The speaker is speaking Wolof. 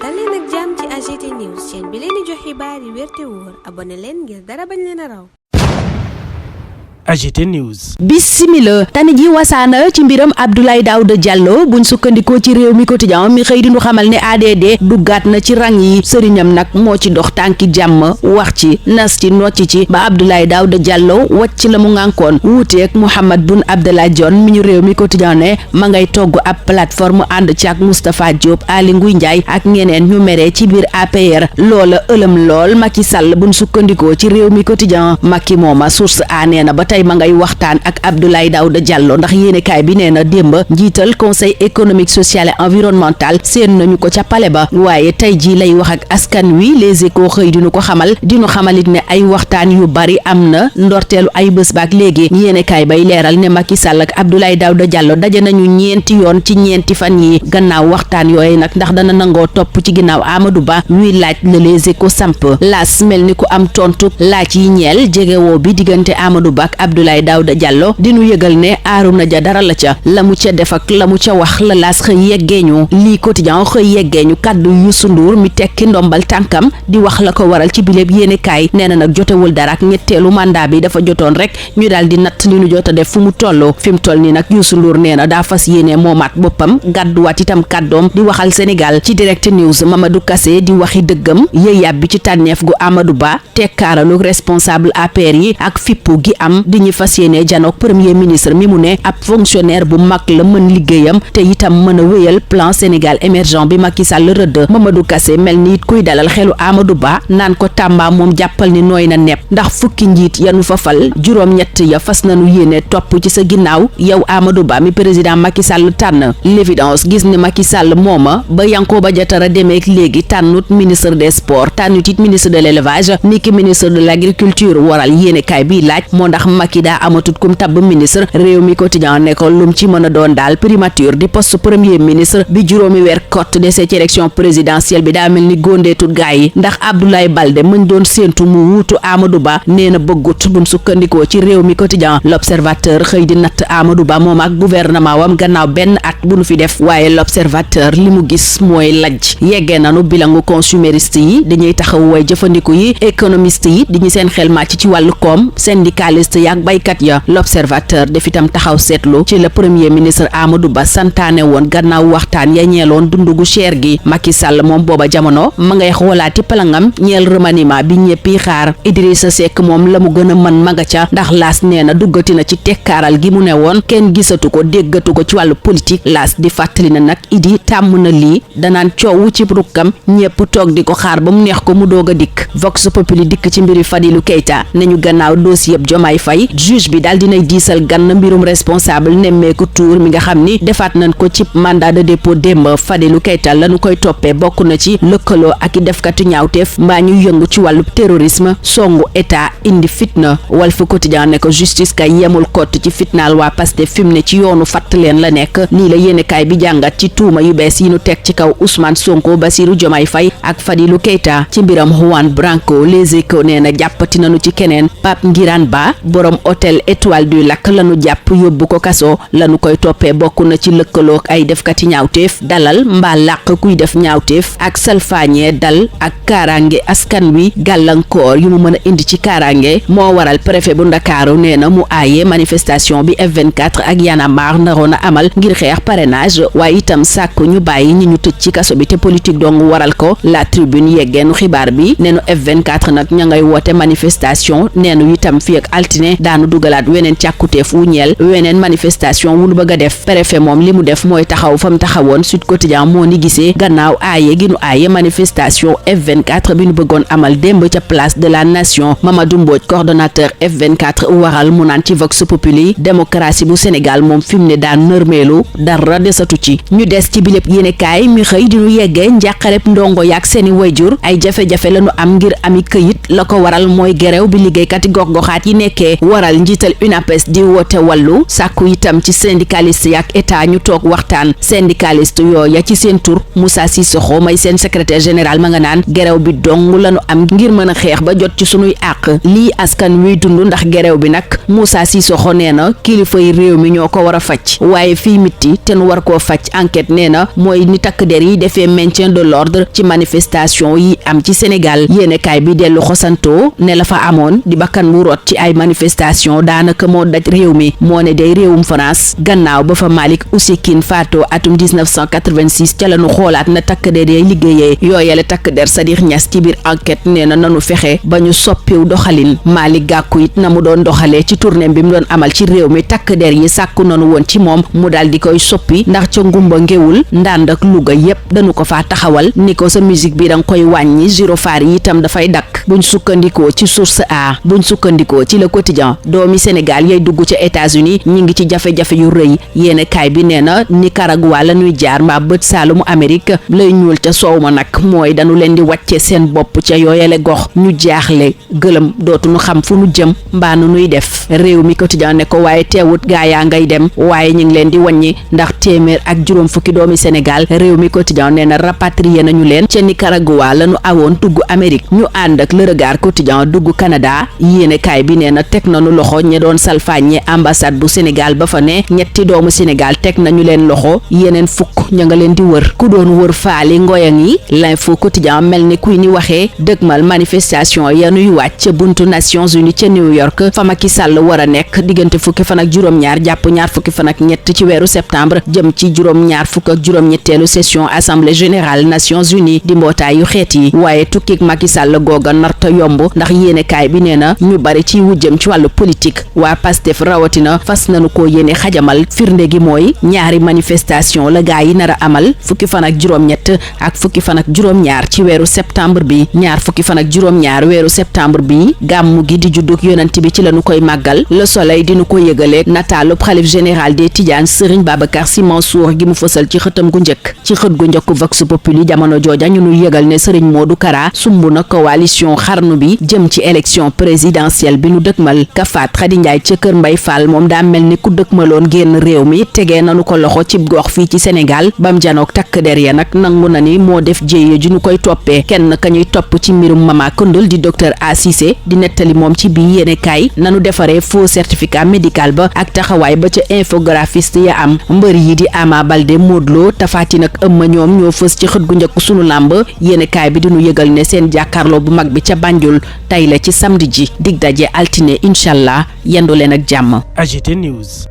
dal leen ak jàmm ci AGT News chaîne bi leen di jox xibaar yi wér te wóor abonné leen ngir dara bañ leen a raw. AGT News. Bismillah tani ji wasaana ci mbiram Abdoulaye Daouda Diallo buñ sukkandikoo ci réew mi quotidien mi xëy di ñu xamal ne ADD duggaat na ci rang yi sëriñam nag moo ci dox tànki jàmm wax ci nas ci nocc ci ba Abdoulaye Daouda Diallo wàcc la mu ngànkoon wuuteeg Mouhamed Boun Abdallah Dionne mi ñu réew mi quotidien ne ma ngay togg ab plateforme ànd ci ak Moustapha Diop Aly Ngouille Ndiaye ak ñeneen ñu meree ci biir APR loola ëlëm lool Macky Sall buñ sukkandikoo ci réew mi quotidien Macky mooma source a nee na ba tey ma ngay waxtaan ak Abdoulaye Daouda Diallo ndax yéenekaay bi nee na démb njiital conseil économique social et environnemental seen nañu ko ca pale ba waaye tey jii lay wax ak askan wi Les Échos xëy dinu ko xamal dinu xamalit ne ay waxtaan yu bari am na ndorteelu ay bés baak léegi yéenekaay bay leeral ne Macky Sall ak Abdoulaye Daouda Diallo daje nañu ñeenti yoon ci ñeenti fan yi gannaaw waxtaan yooyu nag ndax dana nangoo topp ci ginnaaw Amadou Ba ñuy laaj la Les Échos samp laas mel ni ku am tontu laaj yi ñeel jegewoo bi diggante Amadou Ba ak Abdoulaye Daouda Diallo dinu yëgal ne Arouna Dia dara la ca la mu ca def ak la mu ca wax la laas xëy yeggeeñu lii quotidien xëy yeggeeñu kaddu Youssou Ndour mi tekki ndombal tànkam di wax la ko waral ci biléb yéenekaay nee na nag jotewul dara ak ñetteelu mandat bi dafa jotoon rek ñu daal di natt li nu jot a def fu mu toll fi mu toll nii nag Youssou Ndour nee na daa fas yéene moomaat boppam gàdduwaat itam kàddoom di waxal Sénégal ci Direct News Mamadou Kassé di waxi dëggam yëyab bi ci tànneef gu Amadou Ba tekkaaralu responsable APR yi ak fippu gi am di ñu fas yéene janook premier ministre mi mu ne ab fonctionnaire bu mag la mën liggéeyam te itam mën a wéyal plan Sénégal émergent bi Macky Sall rëdd Mamadou Kassé mel ni it kuy dalal xelu Amadou Ba naan ko Tamba moom jàppal ni nooy na nepp ndax fukki njiit yanu fa fal juróom-ñett ya fas nanu yéene topp ci sa ginnaaw yow Amadou Ba mi président Macky Sall tànn l'évidence gis ne Macky Sall mooma ba Yankhoba Diattara demeek léegi tànnut ministre des sports tànnut it ministre de l'élevage niki ministre de l'agriculture waral yéenekaay bi laaj moo ndax Macky daa amatut kum tabb ministre réew mi quotidien ne ko lum ci mën a doon daal primature di poste premier ministre bi juróomi weer cote de cette élection présidentielle bi daa mel ni góondeetut gaay yi ndax Abdoulaye Baldé mën doon séentu mu wuutu Amadou Ba nee na bëggut buñ sukkandikoo ci réew mi quotidien l'observateur xëy di natt Amadou Ba moom ak gouvernement wam gannaaw benn at bu nu fi def waaye l'observateur li mu gis mooy lajj yeggee nanu bilangu consumériste yi dañuy taxaw way jëfandiku yi économiste yi di ñu seen xel màcc ci wàllu koom syndicaliste yi ak baykat ya l'observateur def itam taxaw seetlu ci la premier ministre Amadou Ba santaane woon gannaaw waxtaan ya ñeeloon dundugu cher gi Macky Sall moom booba jamono ma ngay xoolaati palangam ñeel remaniement bi ñëppi xaar Idrissa Seck moom la mu gën a mën maga ca ndax laas nee na duggati na ci tekkaaral gi mu ne woon kenn gisatu ko déggatu ko ci wàllu politique laas di fàttali na nag Idi tàmm na lii danaan coowu ci rukkam ñëpp toog di ko xaar ba mu neex ko mu doog a dikk Vox Populi dikk ci mbiri Fadilou Keita ne ñu gannaaw dossier yëpp Diomaye Faye juge bi daal dinay diisal gann mbirum responsable nemmeeku tour mi nga xam ni defaat nañ ko ci mandat de dépôt démb Fadilou Keita lañu koy toppee bokk na ci lëkkaloo ak i defkatu ñaawteef mbaa ñu yëngu ci wàllu terrorisme songu état indi fitna Walf Quotidien ne ko justice kay yemul kott ci fitnaal waa Pastef fi mu ne ci yoonu fatt leen la nekk lii la yéenekaay bi jàngat ci tuuma yu bees yi nu teg ci kaw Ousmane Sonko Bassirou Diomaye Faye ak Fadilou Keita ci mbiram Juan Branco Les Échos nee na jàppati nañu ci keneen Pape Ngirane Ba borom hôtel Étoile du Lac lanu jàpp yóbbu ko kaso lanu koy toppee bokk na ci lëkkaloog ay defkati ñaawteef dalal mbaa làq kuy def ñaawteef ak salfaañee dal ak kaaraange askan wi gàllankoor yu mu mën a indi ci kaaraange moo waral préfet bu Ndakaaru nee na mu aaye manifestation bi F24 ak Y'en a marre naroon a amal ngir xeex parrainage waaye itam sàkku ñu bàyyi ñi ñu tëj ci kaso bi te politique dong waral ko La Tribune yeggeenu xibaar bi neenu F24 nag ña ngay woote manifestation neenu itam fi ak altine daanu dugalaat weneen càkkuteef wu ñeel weneen manifestation wu nu bëgg a def préfet moom li mu def mooy taxaw fa mu taxawoon Sud Quotidien moo ni gisee gannaaw aaye gi nu aaye manifestation F24 bi nu bëggoon amal démb ca place de la nation Mamadou Mbodj coordonnateur F24 waral mu naan ci Vox Populi démocratie bu Sénégal moom fi mu ne daan nërmeelu dara desatu ci ñu des ci biléb yéenekaay mi xëy di nu yeggee njàqareb ndongo yaak seeni wayjur ay jafe-jafe lañu am ngir ami këyit la ko waral mooy gerew bi liggéeykat yi gox-goxaat yi nekkee waral njiital UNAPES di woote wàllu sàkku itam ci syndicaliste yi ak état ñu toog waxtaan syndicaliste yooya ci seen tur Moussa Sissoko may seen secrétaire général ma nga naan gerew bi dong lañu am ngir mën a xeex ba jot ci sunuy àq lii askan wiy dund ndax gerew bi nag Moussa Sissoko nee na kilifa yi réew mi ñoo ko war a faj waaye fii mitti te nu war koo faj enquête nee na mooy ni takk der yi defee maintien de l'ordre ci manifestation yi am ci Sénégal yéenekaay bi dellu xosantoo ne la fa amoon di bakkan bu rot ci ay manifestation daanaka moo daj réew mi moo ne day réewum France gannaaw ba fa Malick Oussekine faatoo atum 1986 ca la nu xoolaat na takk der yay liggéeyee yooyale takk der Sadikh Niass ci biir enquête nee na nanu fexe ba ñu soppiw doxalin Malick Gakou it na mu doon doxalee ci tournée bi mu doon amal ci réew mi takk der yi sàkku nanu woon ci moom mu daal di koy soppi ndax ca ngumba ngéwul Ndand ak Louga yépp dañu ko faa taxawal ni ko sa musique bi danga koy wàññi gyrophare yi itam dafay dakk buñ sukkandikoo ci source a buñ sukkandikoo ci le quotidien doomi Sénégal yay dugg ca États-Unis ñi ngi ci jafe-jafe yu rëy yéene kaay bi nee na Nicaragua la ñuy jaar mbaa bët saalumu Amérique lay ñuul ca soow ma nag mooy dañu leen di wàcce seen bopp ca yooyale gox ñu jaaxle gëlëm dootuñu xam fu nu jëm mbaa nu nuy def réew mi quotidien ne ko waaye teewut gaa yaa ngay dem waaye ñu ngi leen di wàññi ndax téeméer ak juróom fukki doomi Sénégal réew mi quotidien nee na rapatrié nañu leen ca Nicaragua la ñu awoon dugg Amérique ñu ànd ak le regard quotidien dugg Canada yéene kaay bi nee na teg nañu loxo ña doon salfaañe ambassade bu Sénégal ba fa ne ñetti doomu Sénégal teg nañu leen loxo yeneen fukk ña nga leen di wër ku doon wër faali ngoyang yi l'info quotidien mel ni kuy ni waxee dëgmal manifestation ya nuy wàcc ca buntu Nations Unies ca New York fa Macky Sall war a nekk diggante fukki fan ak juróom-ñaar jàpp ñaar fukki fan ak ñett ci weeru septembre jëm ci juróom-ñaar fukk ak juróom-ñetteelu session assemblée générale Nations Unies di mbootaayu xeet yi waaye tukkik Macky Sall googa narta yomb ndax yéenekaay bi nee na ñu bari ci wujjëm ci wàllu politique waa Pastef rawatina fas nañu ko yéene xajamal firnde gi mooy ñaari manifestation la gaa yi nar a amal fukki fan ak juróom-ñett ak fukki fan ak juróom-ñaar ci weeru septembre bi ñaar fukki fan ak juróom-ñaar weeru septembre bi gàmmu gi di juddug yonent bi ci lañu koy màggal Le Soleil dinu ko yëgaleeg nataalu xalif général des Tidianes Serigne Babacar Sy Mansour gi mu fësal ci xëtam gu njëkk ci xët gu njëkku Vox Populi jamono jooja ñu nu yëgal ne Serigne Modou Kara sumb na coalition xarnu bi jëm ci élection présidentielle bi nu dëkmal Kafaat Khady Ndiaye ca Kër Mbay Fall moom daa mel ni ku dëkmaloon génn réew mi tegee nanu ko loxo ci gox fii ci Sénégal bam janook takk der ya nag nangu na ni moo def jéye ju ñu koy toppee kenn ka ñuy topp ci mbirum Mama Koundul di docteur A Cissé di nettali moom ci bii yéene kaay nanu defaree faux certificat médical ba ak taxawaay ba ca infographiste ya am mbër yi di Ama Baldé Modou Lo Tapha Tine ak Eumeu ñoom ñoo fës ci xët gu njëkk sunu làmb yéene kaay bi dinu yëgal ne seen jàkkaarloo bu mag bi ca Banjul tey la ci samedi ji dig daje altine incha allah yendu leen ak jàmm. AGT News.